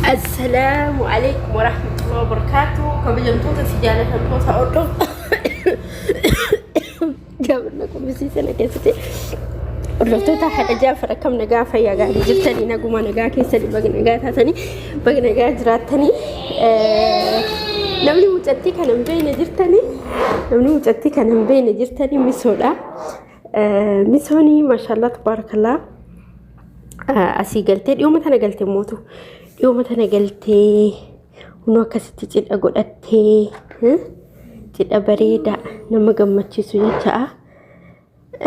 Assalaamu alaikum warahmatullahi wabarakatuh. Kabajamtoota fi jaalatamtoota hordoftoota gaafannaa qumbisii sana keessatti hordoftoota haadha Jaafar, akkam nagaa, fayyaa gaarii jirtanii? Naguma nagaa keessanii, baga nagaa taatanii, baga nagaa jiraattanii. Namni mucattii kana hin beekne jirtanii? Namni mucattii kana hin beekne jirtanii? Misoodha. Misoonii, maashaallah, tabaarakallaa, asii galtee, dhiyooma tana galtee mootu, dhiyooma tana galtee hunoo akkasitti cidha godhattee, cidha bareedaa nama gammachiisu jecha'a.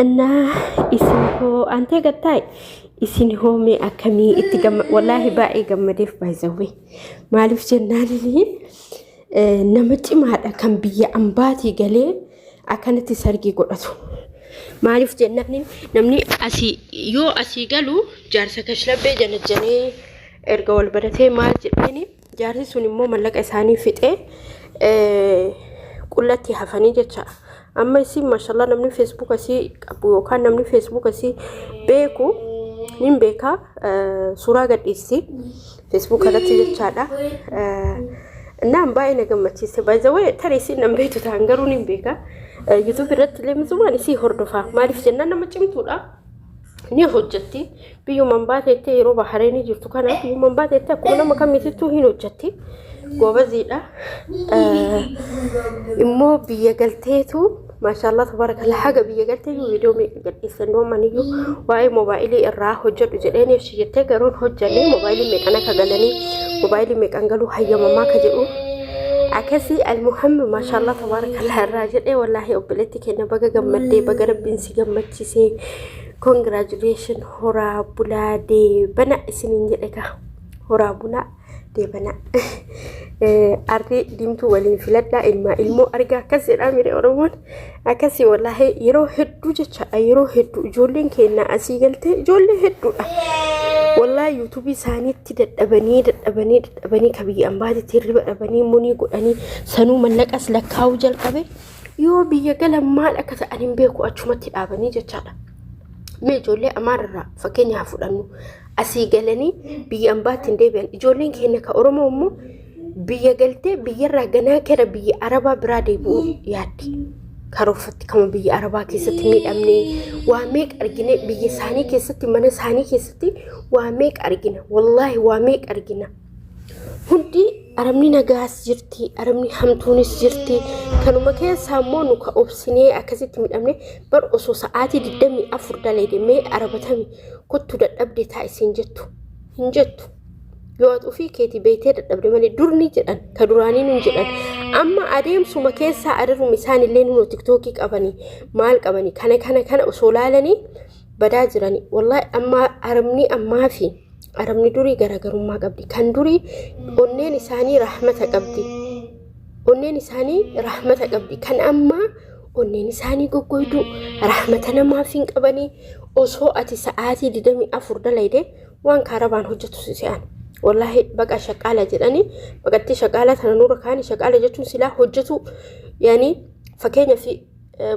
Innaa isin hoo antee gattaa'e, isin hoo mee akkamii itti gamma? Wallaahi baay'ee gammadeef baay'isawwee. Maaliif jennaan, nama cimaadha kan biyya ambaatii galee akkanatti sargii godhatu. Maaliif jennaan, namni asii yoo asii galu jaarsa kashlabbee janajjanee erga wal baratee maal jedheeni, jaarsi sun immoo mallaqa isaanii fixee qullatti hafanii jecha. Amma isin, mashallah, namni Facebook asii qabu yookaan namni Facebook asii beeku nin beeka, suuraa gadhiisti Facebook irratti jechaadha. Naan baay'ee na gammachiise. By the way, tarii isin nan beektu ta'an, garuu nin beeka. YouTube irratti illee misumaan isii hordofa. Maaliif jennaan, nama cimtuudha. Ni hojjetti. Biyyumaan baateetti, yeroo Bahareenii jirtu kana biyyumaan baateetti akkuma nama kamiitittuu hin hojjetti. Goobaziidha. Immoo biyya galteetu, maashaallah, tabarakallah, haga biyya galtee viidiyoo meeqa gadhiisan maniyyuu waa'ee moobaayilii irraa hojjedhu jedheen ibsi jettee, garuu hin hojjenne. Moobaayilii meeqan akka galanii, moobaayilii meeqan galuu hayyamamaa ka jedhu akkasii. Almuhammi, maashaallah, tabarakallah irraa jedhee. Wallaahi obboleetti keenya, baga gammaddee, baga Rabbiin si gammachiisee, congratulation, horaa bulaa deebana isiniin jedhe ka, horaa bulaa deebana, arrii diimtuu waliin filadhaa, ilmaa ilmoo argaa akkas jedhaa mire Oromoon akkasii. Wallaahi yeroo hedduu jechaadha, yeroo hedduu ijoolleen keenya asii galtee, ijoollee hedduudha wallaahi, YouTubeii isaaniitti dadhabanii dadhabanii dadhabanii, ka biyya ambaatitti hirriba dhabanii munii godhanii, sanuu mallaqas lakkaa'uu jalqabe, yoo biyya galan maal akka ta'an hin beeku, achumatti dhaabanii jechaadha. Mee ijoollee Amaararraa fakkeenya haa fudhannu. Asii galanii biyya ambaatti hin deebi'an. Ijoolleen keenya ka Oromoo immoo biyya galtee biyyarraa ganaa gara biyya Arabaa biraa deebi'uu yaaddi. Karoorfatti kama biyya Arabaa keessatti miidhamnee waa meeqa argine, biyya isaanii keessatti, mana isaanii keessatti waa meeqa argina. Wallaahi waa meeqa argina. Hundi Arabni nagaas jirti, Arabni hamtuunis jirti. Kanuma keessaa immoo nu ka obsinee akkasitti midhamne bar osoo sa'aatii 24 dalagde mee arabatami kottu dadhabde taa isin jettu hin jettu. Yoo ati ofii keetii beektee dadhabde malee, dur ni jedhan, ka duraanii nun jedhan. Amma adeemsuma keessaa adaruma isaanillee nunoo TikTokii qabanii maal qabanii kana kana kana osoo laalanii badaa jirani. Wallaahi amma Arabni ammaa fi Arabni durii garaagarummaa qabdi. Kan durii onneen isaanii rahmata qabdi. Onneen isaanii rahmata qabdi. Kan ammaa onneen isaanii goggoyduu, rahmata namaaf hin qabanii. Osoo ati sa'aatii 24 dalayde waan kaarabaan hojjetu si se'an. Wallaahi baqa shaqaala jedhanii baqattii shaqaalaa tana nurra kaanii. Shaqaala jechuun silaa hojjetu, yaani fakkeenyaaf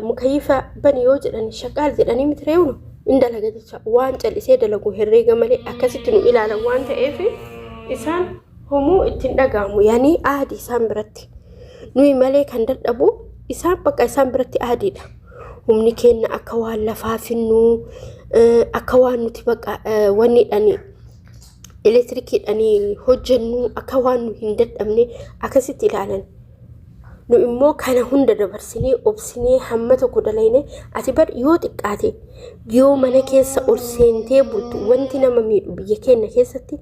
mukayyifa bani yoo jedhan shaqaal jedhanii miti reewnu in dalaga jecha, waan callisee dalagu herreega malee akkasitti nu ilaalan waan ta'eef isaan homuu ittiin dhaga'amu, yaani aadii isaan biratti. Nuyi malee kan dadhabu isaan bakka isaan biratti aadiidha. Humni keenya akka waan lafaa finnuu, akka waan nuti bakka wanniidhaan elektirikiidhaan hojjennu, akka waan nu hin dadhabne akkasitti ilaalan. Nu immoo kana hunda dabarsinee, obsinee, hamma tokko dalayne. Ati bar yoo xiqqaate yoo mana keessa ol seentee bultu, wanti nama miidhu biyya keenya keessatti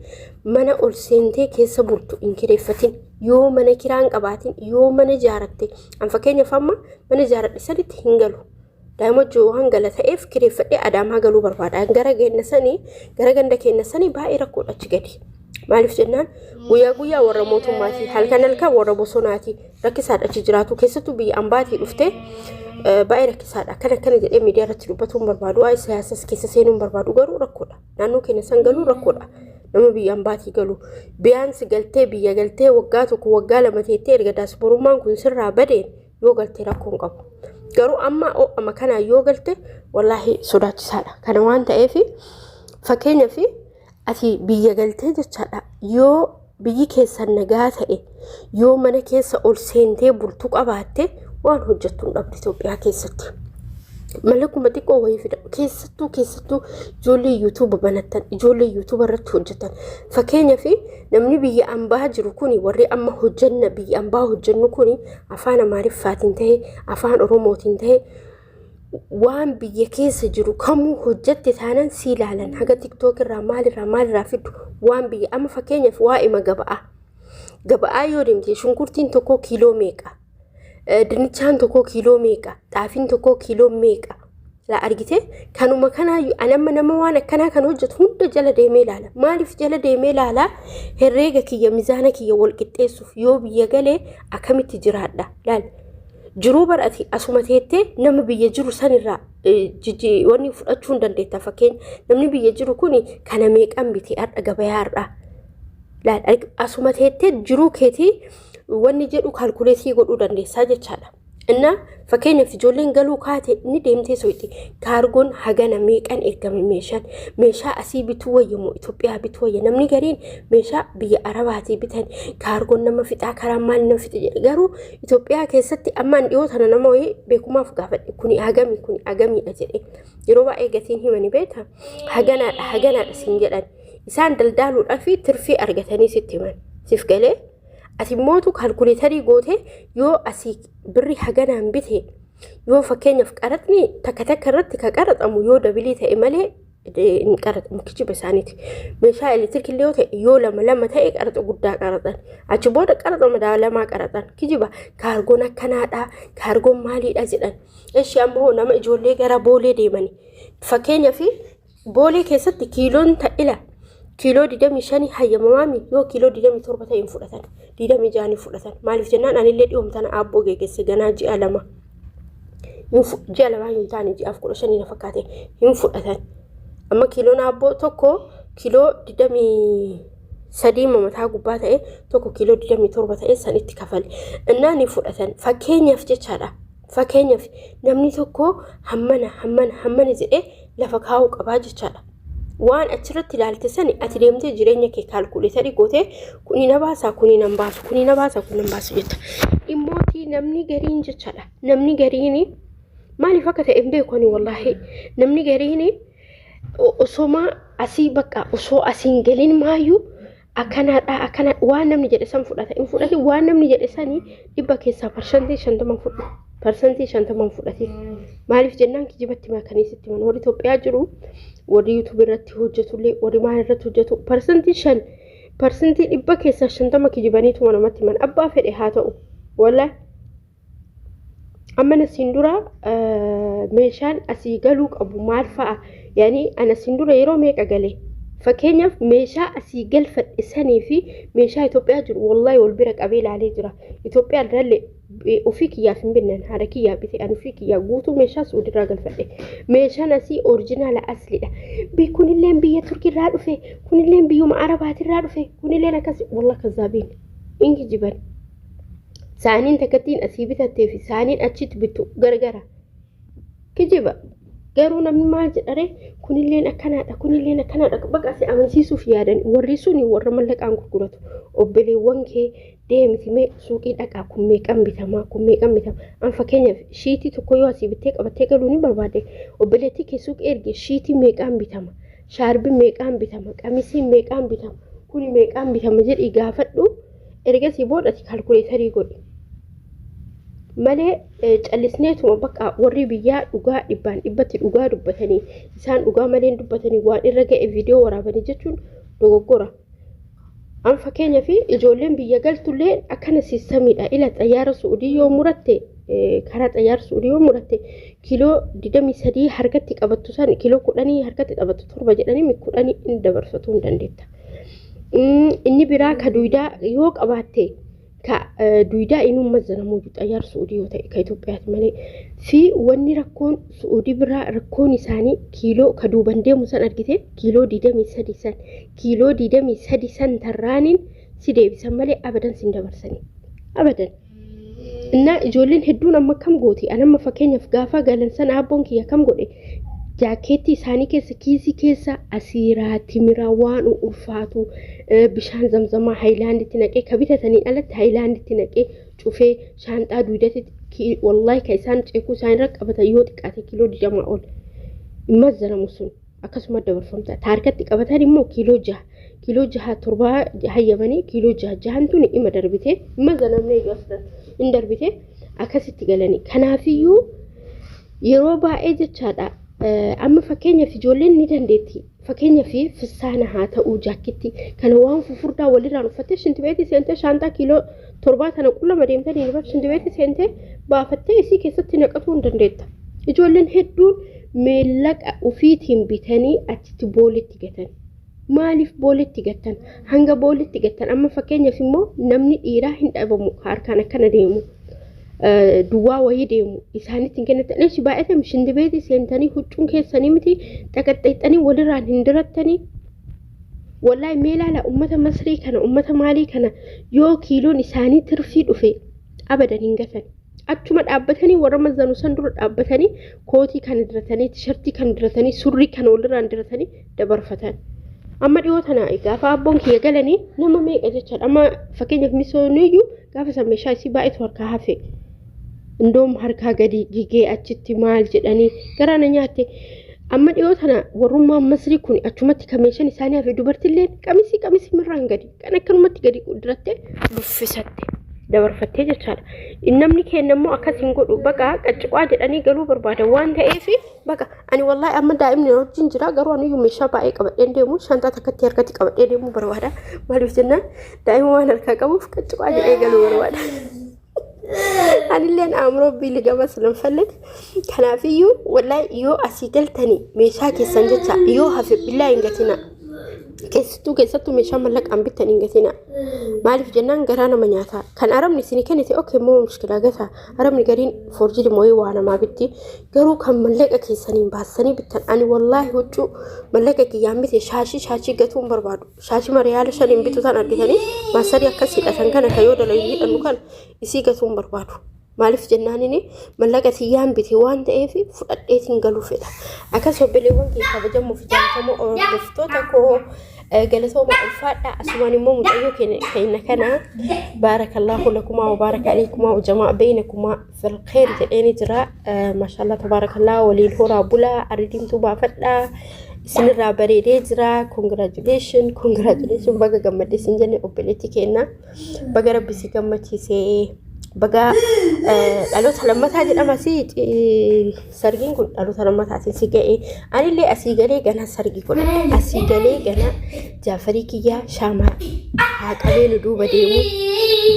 mana ol seentee keessa bultu hin kireeffatin, yoo mana kiraan qabaatin, yoo mana ijaaratte, an fakkeenyaaf amma mana ijaaradhe sanitti hin galu. Daa'ima wajjin waan gala ta'eef kireeffadhee Adaamaa galuu barbaada. Gara geenna sanii, gara ganda keenya sanii baay'ee rakkoodha achi gadi. Maaliif jennaan, guyyaa guyyaa warra mootummaati, halkan halkan warra bosonaati, rakkisaadha achi jiraatu. Keessattuu biyya ambaatii dhuftee baay'ee rakkisaadha. Akkana akkana jedhee miidiyaa irratti dubbatuu hin barbaadu. Waa'ee siyaasas keessa seenuu hin barbaadu, garuu rakkoodha. Naannoo keenya san galuu rakkoodha. Nama biyya ambaatii galu. Biyaansi galtee, biyya galtee waggaa 1, waggaa 2 teettee erga daasborummaan kun sirraa badeen yoo galte rakkoo hin qabu. Garuu amma ho'ama kanaan yoo galte wallaahi sodaachisaadha. Kana waan ta'eef, fakkeenyaaf ati biyya galtee jechaadha yoo Biyyi keessan nagaa ta'e, yoo mana keessa ol seentee bultuu qabaatte, waan hojjettu hin dhabdu Itoophiyaa keessatti. Mallaquma xiqqoo wayii fida. Keessattuu ijoollee YouTube banattan, ijoollee YouTube irratti hojjetan. Fakkeenyaaf, namni biyya ambaa jiru kuni, warri amma hojjenna biyya ambaa hojjennu kuni, afaan Amaariffaatiin ta'e, afaan Oromootiin ta'e, waan biyya keessa jiru kamuu hojjette taanan si ilaalan. Haga TikTok irraa, maalirraa maalirraa fiddu, waan biyya amma fakkeenyaaf waa'ima gaba'aa. Gaba'aa yoo deemte, shunkurtiin tokko kiiloo meeqa? Dinnichaan tokko kiiloo meeqa? Xaafiin tokko kiiloo meeqa? Laa, argite, kanuma kanaayyuu anamma nama waan akkanaa kan hojjetu hunda jala deemee ilaala. Maaliif jala deemee ilaala? Herreega kiyya, mizaana kiyya wal qixxeessuuf, yoo biyya galee akkamitti jiraadha? Laal. Jiruu barati asuma teettee nama biyya jiru sanirraa wanni fudhachuu hin dandeetta. Fakkeenya, namni biyya jiru kun kana meeqan bite har'a gabayaa har'aa? Laal, asuma teettee jiruu keetii wanni jedhu calculate godhuu dandeessaa jechaadha. Innaa fakkeenyaaf ijoolleen galuu kaate ni deemtee soyti. Kaargoon hagana meeqan ergame? Meeshaan meeshaa asii bituu wayya moo Itoophiyaa bituu wayya? Namni gariin meeshaa biyya Arabaatii bitan kaargoon nama fixaa, karaa maal nama fixa jedhe. Garuu Itoophiyaa keessatti ammaan dhiyoo tana nama wayii beekumaaf gaafadhe, kuni hagami, kuni hagamiidha jedhe. Yeroo baay'ee gatiin himani beekta, haganaadha, haganaadha siin jedhan. Isaan daldaaluudhaa fi tirfii argatanii sitti himan. Siif galee, ati mootu calculate goote, yoo asii birri haganaan bite, yoo fakkeenyaaf qaraxni takka takka irratti ka qaraxamu yoo double ta'e malee hin qaraxamu, kijiba isaaniiti. Meeshaa elektirikii yoo ta'e, yoo lama lama ta'e qaraxa guddaa qaraxan. Achi booda qaraxa madaalamaa qaraxan. Kijiba, kaargoon akkanaadha, kaargoon maaliidha jedhan. Eshi, amma hoo nama ijoollee gara Boolee deemani. Fakkeenyaaf Boolee keessatti kiiloon ta'ila kiiloo 25 hayyamamaami, yoo kiiloo 27 ta'e hin fudhatan, 26 fudhatan. Maaliif jennaan, anillee dhiyoomtana aabboo geegesse, ganaa ji'a 2, ji'a 2 hin taane, ji'aaf 15 na fakkaate, hin fudhatan. Amma kiiloon aabboo tokko kiiloo 23 mataa gubbaa ta'e, tokko kiiloo 27 ta'e sanitti kafale. Innaa ni fudhatan fakkeenyaaf jechaadha. Fakkeenyaaf namni tokko hammana hammana hammana jedhee lafa kaa'uu qabaa jechaadha. Waan achirratti ilaalte sani ati deemtee jireenya kee calculate gootee, kuni na baasaa, kuni nan baasu, kuni na baasaa, kuni nan baasu jetta. Dhimmootii namni gariin jechaadha. Namni gariin maaliif akka ta'e hin beeku ani wallaahi. Namni gariin osoma asii bakka osoo asiin galin maayyuu akkanaadha, akkana waan namni jedhe san fudhata. Hin fudhati. Waan namni jedhe sanii 100 keessaa 50% fudhu. 50% fudhate. Maaliif jennaan, kijibatti makanii sitti himan. Warri Itoophiyaa jiru, warri YouTube irratti hojjetullee, warri maal irratti hojjetu, 5%, 100 keessaa 50 kijibaniituma namatti himan. Abbaa fedhe haa ta'u. Wallaahi. Amma nasiin dura meeshaan asii galuu qabu maal fa'a? Yaani ana siin dura yeroo meeqa galee? Fakkeenyaaf meeshaa asii galfadhe sanii fi meeshaa Itoophiyaa jiru wallaahi wal bira qabee ilaalee jira. Itoophiyaa irrallee ofii kiyyaaf hin binnan, haadha kiyyaa bite, ani ofii kiyyaa guutuu meeshaa Suudirraa galfadhe. Meeshaan asii original aslidha. Kunilleen biyya Turkiirraa dhufe, kunilleen biyyuma Arabaatirraa dhufe, kunilleen akkas, wallah kazzaabiin hin kijiban. Saaniin takkattiin asii bitattee fi saaniin achitti bittu gargara. Kijiba. Garuu namni maal jedhare, kunilleen akkanaadha, kunilleen akkanaadha, bakka si amansiisuuf yaadan. Warri suni warra mallaqaan gurguratu. Obboleewwan kee deemiti mee suuqii dhaqaa, kun meeqan bitamaa, kun meeqan bitama? An fakkeenyaaf shiitii tokko yoo asii bittee qabattee galuu ni barbaade, obboleettii kee suuqii ergi, shiitii meeqaan bitama, shaarbii meeqaan bitama, qamisiin meeqaan bitama, kuni meeqaan bitama jedhii gaafadhu. Ergasii booda ati calculate godhi. Malee callisneetuma bakka warri biyyaa dhugaa dhibbaan dhibbatti dhugaa dubbatanii, isaan dhugaa malee dubbatanii, waan irra ga'e viidiyoo waraabanii jechuun dogoggora. An fakkeenyaa fi ijoolleen biyya galtullee akkana systemiidha. Ila xayyaara Su'udii yoo muratte, karaa xayyaara Su'udii yoo muratte, kiiloo 23 harkatti qabattu san, kiiloo 10 harkatti qabattu 7 jedhanii 10 hin dabarfatuu hin dandeetta. Inni biraa ka duydaa yoo qabaatte, ka duydaa inni mazzanamuu xayyaara Su'udii yoo ta'e, ka Itoophiyaati malee. Fi wanni rakkoon Su'udii biraa, rakkoon isaanii kiiloo ka duuban deemu san argite, kiiloo 23 san, kiiloo 23 san tarraaniin si deebisan malee abadan sin dabarsanii. Abadan. Innaa ijoolleen hedduun amma kam gooti? An amma fakkeenyaaf gaafa galan san aabboon kiyya kam godhe? Jaakeettii isaanii keessa, kiisii keessa asiiraa timiraa waan ulfaatu, bishaan zamzamaa haayilaanditti naqee, ka bitatanii alatti haayilaanditti naqee cufee shaanxaa duudatti. Wallaahi ka isaan ceekuu isaan irra qabatan yoo xiqqaate kiiloo 20 ol hin mazzanamu sun akkasuma dabarfamta. Taarkatti qabatan immoo kiiloo 6, kiiloo 6 7 hayyamanii, kiiloo 6 6n tun ima darbite, hin mazzanamne iyyuu asirra hin darbite akkasitti galanii. Kanaafiyyuu yeroo baay'ee jechaadha, amma fakkeenyaaf ijoolleen ni dandeetti. Fakkeenyaaf fissaana haa ta'uu, jaakkitti kana waan fufurdaa walirraan uffattee shintibeetii seentee, shaanxaa kiiloo 7 tana qullama deemtanii ni shintibeetii seentee baafattee isii keessatti naqatuu hin dandeetta. Ijoolleen hedduun meellaqa ofiitiin bitanii achitti boolitti gatan. Maaliif boolitti gatan? Hanga boolitti gatan amma fakkeenyaaf immoo namni dhiiraa hin dhabamu harkaan akkana deemu. Duwwaa wayii deemu isaanitti hin kennatan. Eessi baay'atame shintibeetii seentanii huccuun keessanii miti xaqaxxeexxanii walirraan hin dirattanii. Wallaahi mee ilaala, ummata Masrii kana, ummata maalii kana, yoo kiiloon isaanii tirfii dhufe abadan hin gatan. Achuma dhaabbatanii, warra mazzanu san dura dhaabbatanii, kootii kana diratanii, tishartii kana diratanii, surrii kana walirraan diratanii dabarfatan. Amma dhiyoo tana gaafa abboon kiyya galanii nama meeqa jechaadha. Amma fakkeenyaaf misooniyyuu gaafa san meeshaa isii baay'eetu harkaa hafe. Indoom harkaa gadi jigee achitti maal jedhanii garaa na nyaatte. Amma dhiyoo tana warrummaan Masrii kun achumatti kan meeshaan isaanii hafe, dubartillee qamisii mirraan gadi kan akkanumatti gadi dirattee luffisatte dabarfattee jechaadha. Namni keenya immoo akkas hin godhu, baqa qacciqaa jedhanii galuu barbaadan waan ta'eef. Baqa ani wallaahi amma daa'imni wajjin jira, garuu ani iyyuu meeshaa baay'ee qabadheen deemu, shanxaa takkatti harkatti qabadhee deemuu barbaada. Maaliif jennaan daa'ima waan harkaa qabuuf qacciqaa jedhee galuu barbaada. Anilleen aamuroo biili gama silanfalleg. Kanaafiyyuu wallaahi yoo asii galtanii meeshaa keessan jecha yoo hafe billaa hin gatina. Keessattuu meeshaa mallaqaan bittan hin gatina. Maaliif jennaan garaa nama nyaata. Kan arabni isinii kennite okay moo mushkilaa gata. Arabni gariin forjii moo'ee waa namaa bitti. Garuu kan mallaqa keessaniin baasanii bittan, ani wallaahi huccuu mallaqa kiyyaan bite, shaashii gatuu hin barbaadu. Shaashii mariyaala 5n bitu tan argitanii maasarii akkas hidhatan kana kan yoo dalagu hidhannu kana isii gatuu hin barbaadu. Maaliif jennaan inni mallaqa tiyyaan bite waan ta'eef fudhadheetiin galuu fedha. Akkas obboleewwan kee kabajamoo fi jaallatamoo hordoftoota koo, galatooma, ulfaadha. Asumaan immoo mucayyoo keenya kana baarakallahu lakumaa wa baaraka aleykumaa wa jamaa beeynakumaa fil khayr jedheeni jira. Maashaallah, tabaarakallah, waliin horaa bulaa, aridiimtuu baafadhaa. Isinirraa bareedee jira. Congratulation, congratulation, baga gammadde isin jenne. Obboleetti keenya baga rabbi si gammachiisee, baga dhaloota lammataa jedhama si sargiin kun dhaloota lammataatiin si ga'e. Anillee asii galee gana sargii godhadha, asii galee gana jaafarii kiyyaa shaamaa haa qabee nu duuba deemu,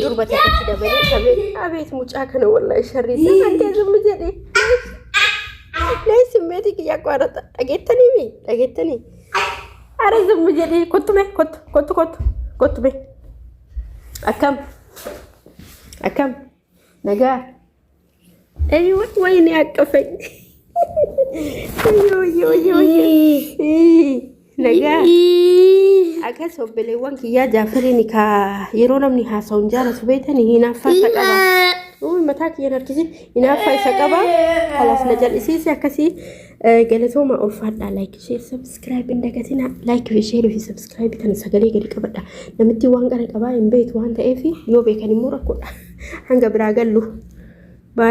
durba takkatti dabalee qabee. Abeet mucaa kana, wallahi sharrii isaa antee zummi jedhe lee simmeetii kiyyaa qoarata dhageettanii mi dhageettanii ara zummi jedhee. Kottu mee, kottu, kottu, kottu, kottu mee. Akkam, akkam, nagaa? Aywa, wayni akkafay. Ayyo, ayyo, ayyo, ayyo. Nagaa. Akkas obboleewwan kiyyaa, Jaafariin ka yeroo namni haasa'u hin jaalatu beektanii, hinaaffaa isa qaba. Uy, mataa kiyya harkisi, hinaaffaa isa qaba. Kalaas na jal'isiise akkasii. Galatooma, ulfaadhaa. Like, share, subscribe hin dagatina. Like fi share fi subscribe kana sagalee gadi qabadha. Namitti waan qara qabaa hin beektu waan ta'eef, yoo beekan immoo rakkoodha. Hanga biraa gallu. Baay'ee.